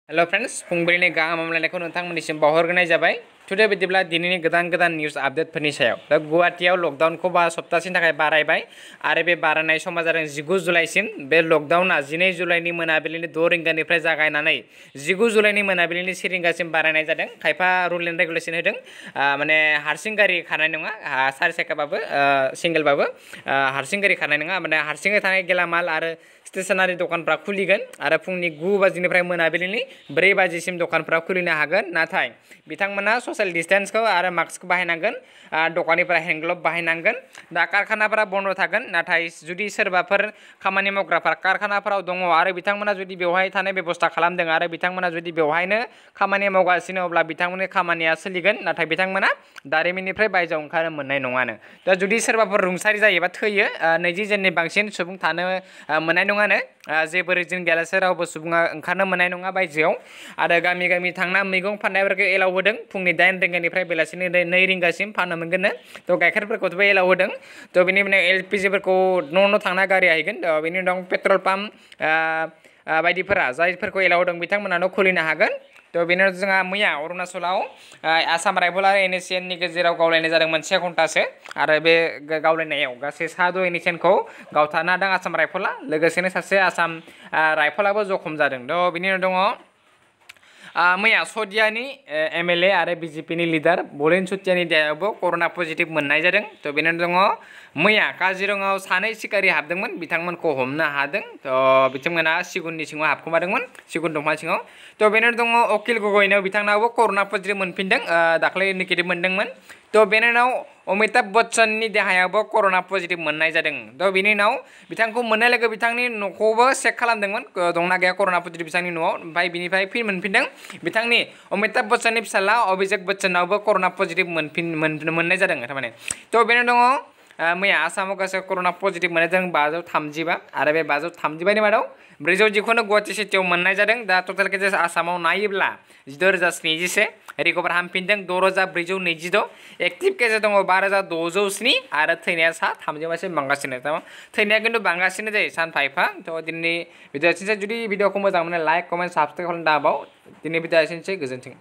Hello friends फुंबिलिनि गाहाम हामलायनायखौ नोंथांमोननिसिम बावहरग्रोनाय जाबाय टुडे बिदिब्ला दिनैनि गोदान निउज आपडेटफोरनि सायाव दा गुवाहाटीआव लकडाउनखौ सप्तासेनि थाखाय बारायबाय आरो बे बारायनाय समा जादों 19 जुलाइसिम बे लकडाउना 12 जुलाइनि मोनाबिलिनि 6 रिंगानिफ्राय जागायनानै 19 जुलाइनि मोनाबिलिनि 1 रिंगासिम बारायनाय जादों खायफा रुल एन्ड रेगुलेसन होदों माने हारसिं गारि खारनाय नङा सारि साखाबाबो सिंगेलबाबो हारसिं गारि खारनाय नङा माने हारसिङै थानाय गेलामाल आरो स्टेशनारि दखानफ्रा खुलिगोन आरो फुंनि 9 बाजिनिफ्राय मोनाबिलिनि 4 बाजिसिम दखानफ्रा खुलिनो हागोन नाथाय बिथांमोना ससियेल डिस्टेन्सखौ आरो मास्क बाहायनांगोन दखाननिफ्राय हेन्ड ग्लभ बाहायनांगोन दा कारखानाफोरा बन्द थागोन नाथाय जुदि सोरबाफोर खामानि मावग्राफोरा कारखानाफोराव दङ आरो बिथांमोना जुदि बेवहाय थानाय बेबस्था खालामदों आरो बिथांमोना जुदि बेवहायनो खामानि मावगासिनो अब्ला बिथांमोननि खामानिया सोलिगोन नाथाय बिथांमोना दारिमिननिफ्राय बायजोआव ओंखारनो मोननाय नङानो दा जुदि सोरबाफोर रुंसारि जायोबा थैयो 20 जननि बांसिन सुबुं थानो मोननाय नङानो जेबो रिजन गैयालासे रावबो सुबुङा ओंखारनो मोननाय नङा बायजोआव आरो गामि गामि थांना मैगं फाननायफोरखौ एलाव होदों फुंनि 8 रिंगानिफ्राय बेलासिनि 2 रिंगासिम फाननो मोनगोननो थ' गाइखेरफोरखौबो एलाव होदों थ' बेनि उनाव LPGफोरखौ न' थांना गारि हैगोन बेनि उनाव पेट्रल पाम्प बायदिफोरा जायफोरखौ एलाव होदों बिथांमोना न' खुलिनो हागोन थ' बेनि उनाव जोंहा मैया अरुणाचलाव आसाम राइफल आरो NSCNनि गेजेराव गावलायनाय जादोंमोन 1 घन्टासो आरो बे गावलायनायाव गासै 7 NSCNखौ गावथारनो हादों आसाम राइफला लोगोसेनो सासे आसाम राइफलाबो जखम जादों थ' बेनि उनाव दङ मैया सदियानि MLA आरो BJPनि लिडार बलेन चुटियानि देहायावबो कर'ना पजिटिभ मोननाय जादों थ' बेनि उनाव दङ मैया काजिरङायाव 2 सिखारि हाबदोंमोन बिथांमोनखौ हमनो हादों थ' बिथांमोना सिगुननि सिङाव हाबखोमादोंमोन सिगुन दंफां सिङाव थ' बेनि उनाव दङ अकिल गगैनाव बिथांनावबो कर'ना पजिटिभ मोनफिनदों दाख्लै नेगेटिभ मोनदोंमोन थ' बेनि उनाव अमिताभ बच्चननि देहायावबो कर'ना पजिटिभ मोननाय जादों थ' बेनि उनाव बिथांखौ मोननाय लोगो बिथांनि न'खौबो चेक खालामदोंमोन दंना गैया कर'ना पजिटिभ बिथांनि न'आव ओमफ्राय बिनिफ्राय फिन मोनफिनदों बिथांनि अमिताभ बच्चननि फिसाला अभिषेक बच्चनावबो कर'ना पजिटिभ मोननाय जादों थारमाने थ' बेनि दङ मैया आसामाव गासै कर'ना पजिटिभ मोननाय जादों 535 आरो बे 535नि मादाव 410खौनो गुवाहाटी सिटियाव मोननाय जादों दा टटेल केसेस आसामाव नायोब्ला 16,071 रिकभार हामफिनदों 6,426 एक्टिभ केसेस दङ 5,607 आरो थैनाया 35 बांगासिनो थैनाया खिन्थु बांगासिनो जायो सानफा एफा थ' दिनै भिडिअ जुदि भिडिअखौ मोजां मोनो लाइक कमेन्ट साबसक्राइब खालामनो दाबाव दिनै भिडिअ एसेनोसै गोजोन्थों।